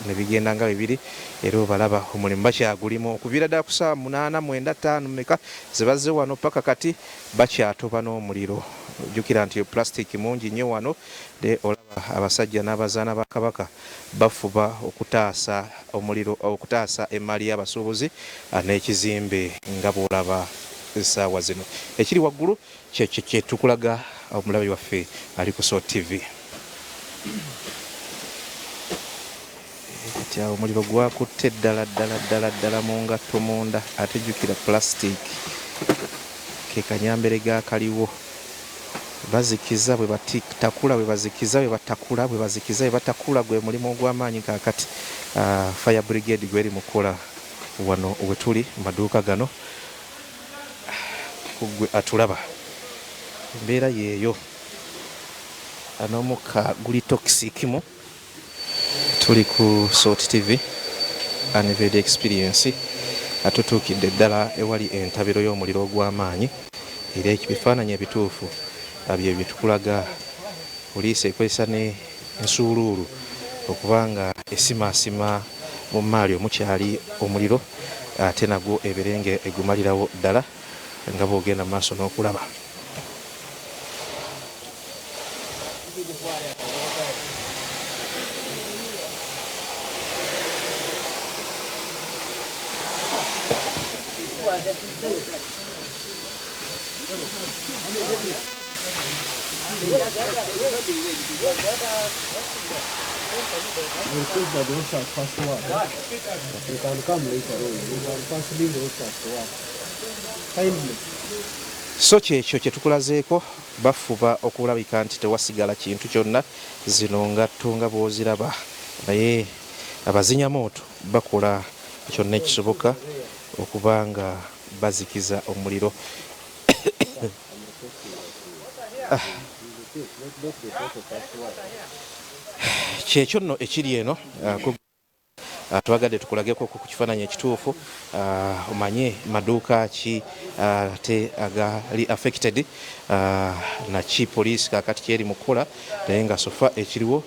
S1: ne bigenda nga bibiri. Era obalaba omulimu bakyagulimu okuviira ddala ku ssaawa 8, 9, 5 meka ze bazze wano paka kati bakyatoba n'omuliro. Ojjukira nti plastic mungi nnyo wano, de olaba abasajja n'abazaana ba Kabaka bafuba okutaasa omuliro, okutaasa emaali y'abasuubuzi n'ekizimbe nga bw'olaba essaawa zino. Ekiri waggulu kyekyo kye tukulaga omulabi waffe ali ku Salt TV. Kati awo omuliro gwakutte ddala ddala ddala ddala mu ngatto munda, ate jjukira plastic ke kanyambere gakaliwo. Bazikiza bwe batakula, bwe bazikiza bwe batakula, bwe bazikiza bwe batakula, gwe mulimu ogw'amaanyi kaakati fire brigade gweri mukola wano we tuli mu maduuka gano. Gwe atulaba, embeera yeeyo, n'omukka guli toxic mu. Tuli ku Salt TV Unveiled Experience, atutuukidde ddala ewali entabiro y'omuliro ogw'amaanyi, era ebifaananyi ebituufu bye bye tukulaga. Poliisi ekozesa ne ensuuluulu okubanga esimaasima mu maali omukyali omuliro, ate nagwo eberenge egumalirawo ddala nga bw'ogenda mu maaso n'okulaba.
S9: Request that the officers first work. You can come later on. You can first leave the officers to work. Kindly.
S1: So kyekyo kye tukulazeeko, bafuba okulabika nti tewasigala kintu kyonna. Zino ngatto nga bw'oziraba, naye abazinyamooto bakola kyonna ekisoboka okuba nga bazikiza omuliro. Kyekyo nno ekiri eno. Twagadde tukulageko ku kifaananyi ekituufu, omanye maduuka ki ate agali affected naki poliisi kaakati kyeri mu kukola. Naye nga so far ekiriwo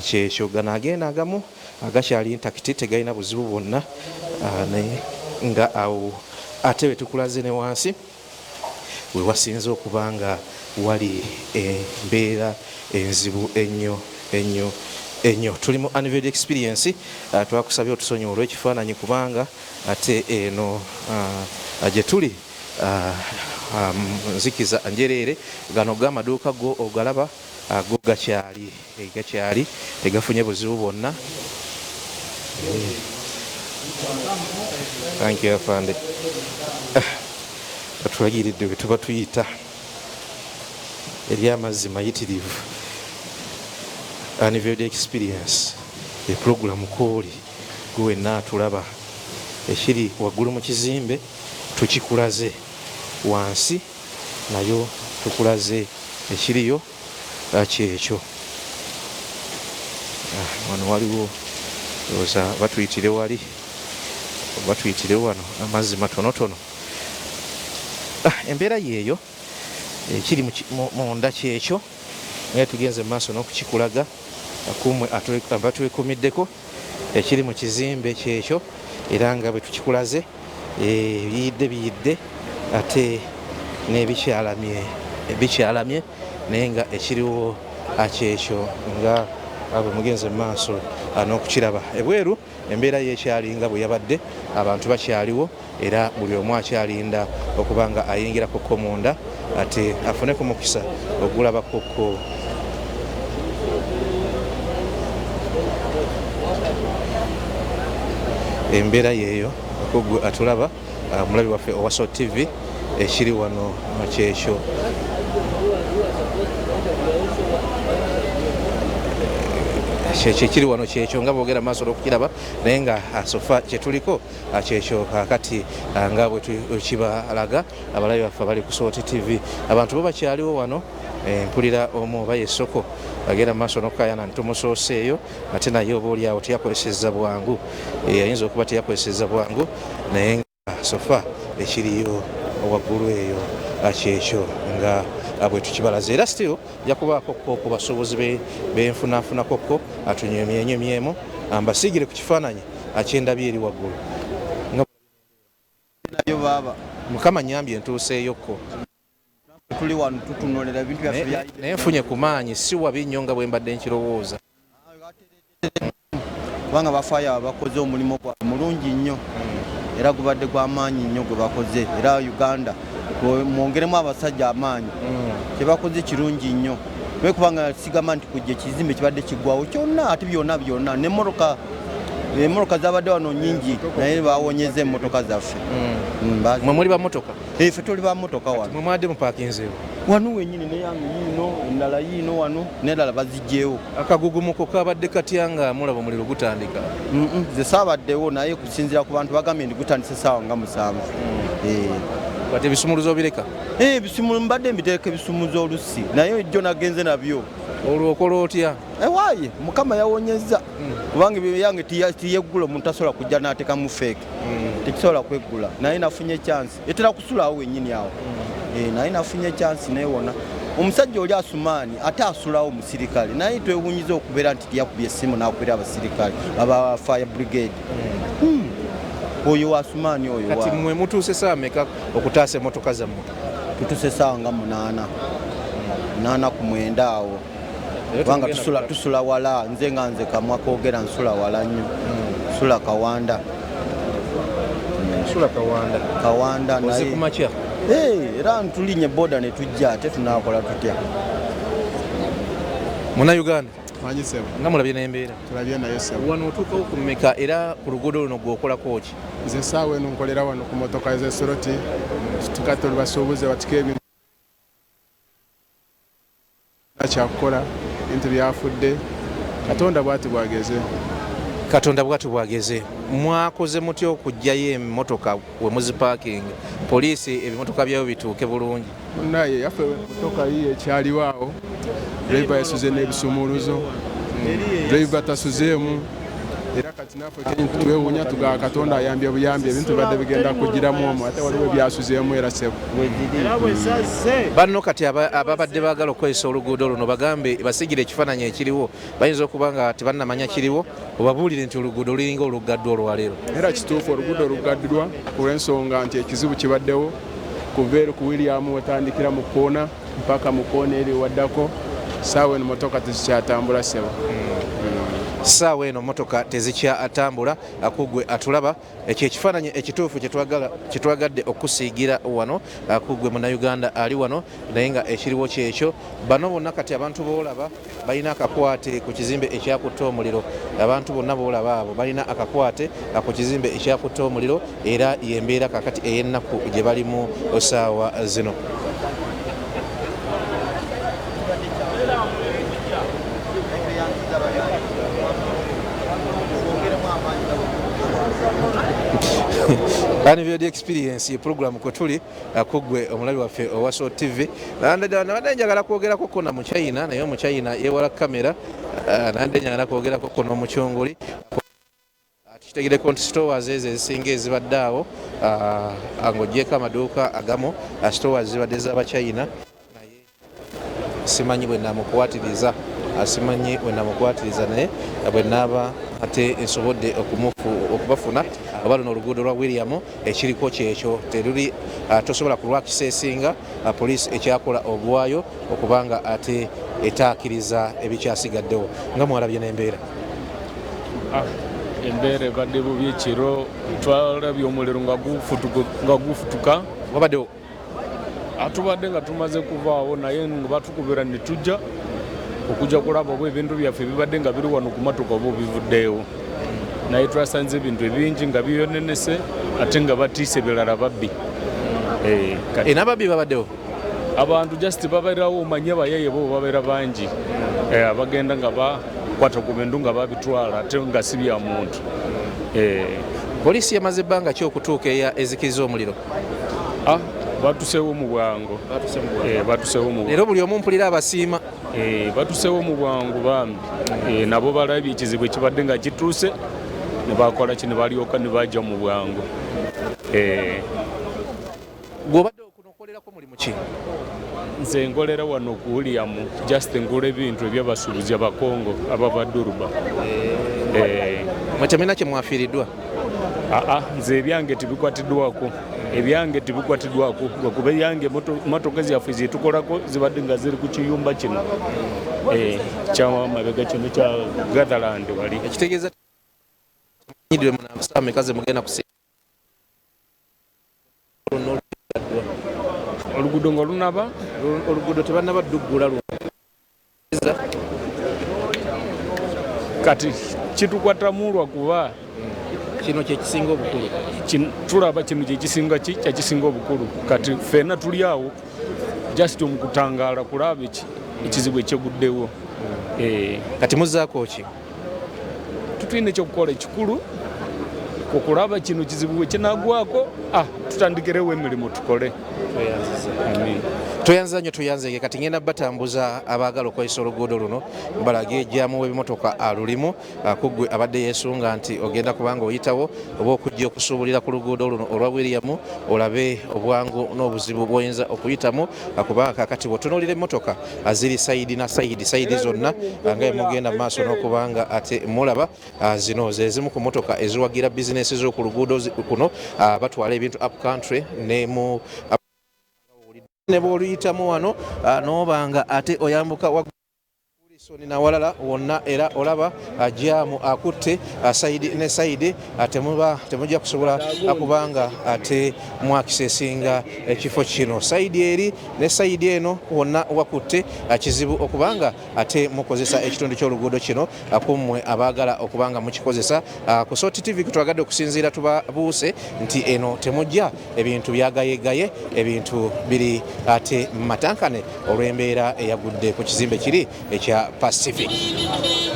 S1: kyekyo, gano agenda agamu agakyali intact, tegalina buzibu bwonna, naye nga awo ate we tukulaze ne wansi we wasinze okuba nga wali embeera enzibu ennyo ennyo ennyo. Tuli mu Unveiled Experience. Twakusabye otusonyiwa olw'ekifaananyi, kubanga ate eno gye tuli nzikiza njereere. Gano g'amaduuka go ogalaba, go gakyali gakyali tegafunye buzibu bwonna. Thank you, afande. Batulagiridde bwe tuba tuyita eri amazzi mayitirivu. Unveiled Experience epulogulamu kooli gwe wenna atulaba. Ekiri waggulu mu kizimbe tukikulaze, wansi nayo tukulaze ekiriyo kyekyo. Wano waliwo ndowooza batuyitire wali, batuyitire wano, amazzi matonotono. Embeera yeeyo, ekiri munda kyekyo, naye tugenze mu maaso n'okukikulaga kumwe abatwekuumiddeko. Ekiri mu kizimbe kyekyo, era nga bwe tukikulaze, biyidde biyidde, ate n'ebikyalamye bikyalamye, naye nga ekiriwo kyekyo nga bwe mugenze mu maaso n'okukiraba. Ebweru embeera yekyali nga bwe yabadde, abantu bakyaliwo, era buli omu akyalinda okuba nga ayingirako munda ate afuneko mukisa ogulabako. Embeera yeeyo kugwe atulaba, omulabi waffe owa Salt TV, ekiri wano kyekyo. Kyekiri wano kyekyo nga boogera maaso olw'okukiraba, naye nga sofa kyetuliko kyekyo kakati nga bwe tukibalaga abalabi baffe abali ku Salt TV. Abantu bo bakyaliwo wano, mpulira omu oba yesoko agenda maaso n'okukayana ntumusooseeyo, ate naye oba oli awo teyakozesezza bwangu, ayinza okuba teyakozesezza bwangu, naye nga sofa ekiriyo waggulu eyo kyekyo nga bwe tukibalaze. Era still jakubaako ko ku basuubuzi benfunafunako ko atunyumyenyumyemu, mbasiigire ku kifaananyi akyendabye eri waggulu.
S10: Nayo baaba
S1: Mukama nyambye ntuuseeyokko.
S10: Tuli wano tutunulira ebintu byaffe bya
S1: naye nfunye ku maanyi, si wabi nnyo nga bwe mbadde nkirowooza.
S10: Kubanga bafaayo abakoze omulimu gwabwe mulungi nnyo, era gubadde gw'amaanyi nnyo gwe bakoze. Era Uganda mwongeremu abasajja amaanyi, kyebakoze kirungi nnyo, kubanga sigamba nti kujja ekizimbe kibadde kiggwawo kyonna, ate byonna byonna n'emmotoka emmotoka zabadde wano nnyingi, naye bawonyeza emmotoka zaffe.
S1: Mwe muli ba mmotoka?
S10: Ffe tuli ba mmotoka wano.
S1: Mwe mwadde mupaakinzeewo?
S10: Wano wennyini, neyange yiino, endala yiino wano, n'endala bazigyewo.
S1: Akagugumuko kabadde katya nga mulaba omuliro gutandika?
S10: Nze saabaddewo, naye kusinziira ku bantu bagambye nti gutandise essaawa nga 7.
S1: Kati ebisumuluzo obireka?
S10: Ebisumuluzo mbadde mbiteeka ebisumuluzo olusi, naye jjo nagenze nabyo.
S1: Olwo okola otya?
S10: Ewaaye Mukama yawonyezza, kubanga ebyo yange tiyeggula, omuntu tasobola kujja n'ateekamu feeke, tekisobola kweggula. Naye nafunye chance, etera kusulawo wennyini awo, naye nafunye chance newona. Omusajja oli Asumaani ate asulawo musirikale, naye twewunyiza okubeera nti tiyakubye essimu n'akubira abasirikale aba fire brigade. Oyo wa Asumaani oyo.
S1: Kati mwe mutuuse ssaawa mmeka okutaasa emmotoka zammwe?
S10: Tutuuse ssaawa nga 8, 8:48 awo, kubanga tusula wala. Nze nga nze kamwa koogera, nsula wala nnyo, nsula Kawanda.
S1: Nsula Kawanda.
S10: Kawanda.
S1: Oze ku makya?
S10: Era ntulinye boda ne tujja, ate tunaakola tutya?
S1: Munnayuganda
S11: Manyi ssebo.
S1: Nga mulabye n'embeera.
S11: Tulabye nayo ssebo.
S1: Wano otuukawo ku mmeka, era ku luguudo luno gw'okolako ki?
S11: Nze essaawa eno nkolera wano ku motoka z'esoroti, tutuka tuli basuubuzi batika ebintu kyakukola, ebintu byafudde. Katonda bwati bwageze.
S1: Katonda bwati bwageze. Mwakoze mutya okuggyayo emmotoka we muzipaakinga, poliisi ebimotoka byayo bituuke bulungi?
S11: Munaye yaffe motoka yiyo ekyaliwo awo, driver yasuze n'ebisumuluzo, driver tasuzeemu. Era kati naffe kenyini twewuunya, tugaba Katonda ayambye buyambi, ebintu bibadde bigenda kugiramu omwo, ate waliwo ebyasuzeemu era ssebo.
S1: Banno kati ababadde baagala okukozesa oluguudo luno, bagambe basigire ekifaananyi ekiriwo, bayinza okuba nga tebannamanya kiriwo, obabuulire nti oluguudo lulinga oluggaddwa olwaleero.
S11: Era kituufu, oluguudo luggaddwa olw'ensonga nti ekizibu kibaddewo kuva eri ku William wetandikira mu koona mpaka mu koona eri waddako. Saawa eno motoka tezikyatambula ssebo.
S1: Saawa eno motoka tezikyatambula. Akugwe atulaba, ekyo ekifaananyi ekituufu kyetwagadde okusiigira wano akugwe munnayuganda ali wano, naye nga ekiriwo kyekyo. Bano bonna kati abantu boolaba balina akakwate ku kizimbe ekyakutte omuliro. Abantu bonna boolaba abo balina akakwate ku kizimbe ekyakutte omuliro, era yembeera kakati ey'ennaku gye balimu saawa zino. Unveiled Experience ye program kwe tuli, kuggwe omulabi waffe owa Salt TV. Nabadde njagala kwogerako ko na Muchina, naye Omuchina yeewala kamera. Nabadde njagala kwogerako ko n'Omukyongoli, tukitegereko nti stores ezo ezisinga ezibadde awo, ng'oggyeko amaduuka agamu, stores zibadde z'Abachina, naye simanyi bwe namukwatiriza, simanyi bwe namukwatiriza, naye bwe naaba ate nsobodde okubafuna. Oba luno oluguudo lwa William, ekiriko kyekyo, teruli tosobola kulwakisesinga. Poliisi ekyakola ogwayo okubanga ate etaakiriza ebikyasigaddewo. Nga mwalabye n'embeera.
S12: Embeera ebadde bubi. Ekiro twalabye omuliro nga gufutuka.
S1: Wabaddewo?
S12: Atubadde nga tumaze kuvaawo, naye nga batukubira ne tujja. Okujja kulaba oba ebintu byaffe bibadde nga biri wano ku matoka oba bivuddeewo, naye twasanze ebintu ebingi nga biyonenese ate nga batiise birala babbi.
S1: N'ababbi babaddewo?
S12: Abantu just babeerawo, omanye abayaye bo babeera bangi, abagenda nga bakwata ku bintu nga babitwala ate nga si bya muntu.
S1: Poliisi yamaze ebbanga ki okutuuka eya ezikiriza omuliro?
S12: Batuseewo mu bwangu. Batuseewo mu
S1: Leero buli omu mpulira abasiima.
S12: Batuseewo mu bwangu bambi. Nabo balabye ekizibu ekibadde nga kituuse ne bakola ki, ne balyoka ne bajja mu bwangu.
S1: Gw'obadde okunokolerako mulimu ki?
S12: Nze nkolera wano ku William, just ngula ebintu ebyabasuubuzi abakongo ababadduruba.
S1: Mwe temulina kye mwafiiriddwa?
S12: Aa, nze ebyange tebikwatiddwako, ebyange tebikwatiddwako lwakuba ebyange motoka zaffe zetukolako zibadde nga ziri ku kiyumba kino kyamabega kino kya Gatherland wali.
S1: Ekitegeeza nyidire munasaa meka ze mugenda kusi
S12: Oluguudo nga lunaba?
S1: Oluguudo tebannaba dduggula.
S12: Kati kitukwatamu lwakuba
S1: kino kyekisinga obukulu.
S12: Tulaba kino kyekisinga ki kyakisinga obukulu. Kati ffenna tuli awo just omukutangaala kulaba ekizibu ekyeguddewo.
S1: Kati muzaako ki?
S12: Tutulina ekyokukola ekikulu okulaba kino kizibu bwe kinagwako, tutandikirewo emirimu tukole. Amin.
S1: Toyanza nnyo, tuyanzege. Kati ngenda batambuza abaagala okozesa oluguudo luno, balage ejjaamu w'ebimotoka alulimu kuggwe abadde yeesunga nti ogenda kubanga oyitawo oba okujja okusuubulira ku luguudo luno olwa William, olabe obwangu n'obuzibu bw'oyinza okuyitamu, kubanga kakati bw'otunuulira emmotoka ziri side na side, side zonna, nga mugenda mu maaso n'okubanga ate mulaba zino ze zimu ku mmotoka eziwagira bizinesi z'oku luguudo kuno, batwala ebintu up country ne mu ne bw'oluyitamu wano n'obanga ate oyambuka wa Wilson nawalala wonna, era olaba jaamu akutte side ne side, temuba temujja kusobola kubanga ate mwakisesinga ekifo kino. Side eri ne side eno wonna wakutte, kizibu okubanga ate mukozesa ekitundu ky'oluguudo kino kummwe abaagala okubanga mukikozesa. Ku Soti TV kutwagadde okusinziira tubabuuse nti eno temujja, ebintu byagayegaye, ebintu biri ate matankane olw'embeera eyagudde ku kizimbe kiri ekya Pacific.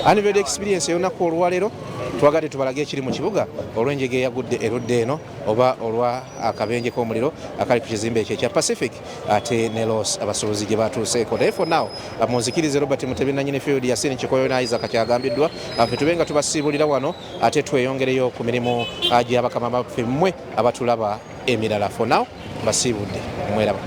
S1: Unveiled Experience ey'olunaku olwaleero twagadde tubalage ekiri mu kibuga olw'enjega eyagudde erudda eno oba olwa akabenje k'omuliro akali ku kizimbe ekyo ekya Pacific ate ne loss abasuubuzi gye batuuseeko. Naye for now munzikirize Robert Mutebi nanyini field, Yasini Kikoyo ne Isaac kyagambiddwa, ffe tube nga tubasiibulira wano ate tweyongereyo ku mirimu gy'abakama baffe mmwe abatulaba emirala. For now mbasiibudde, mweraba.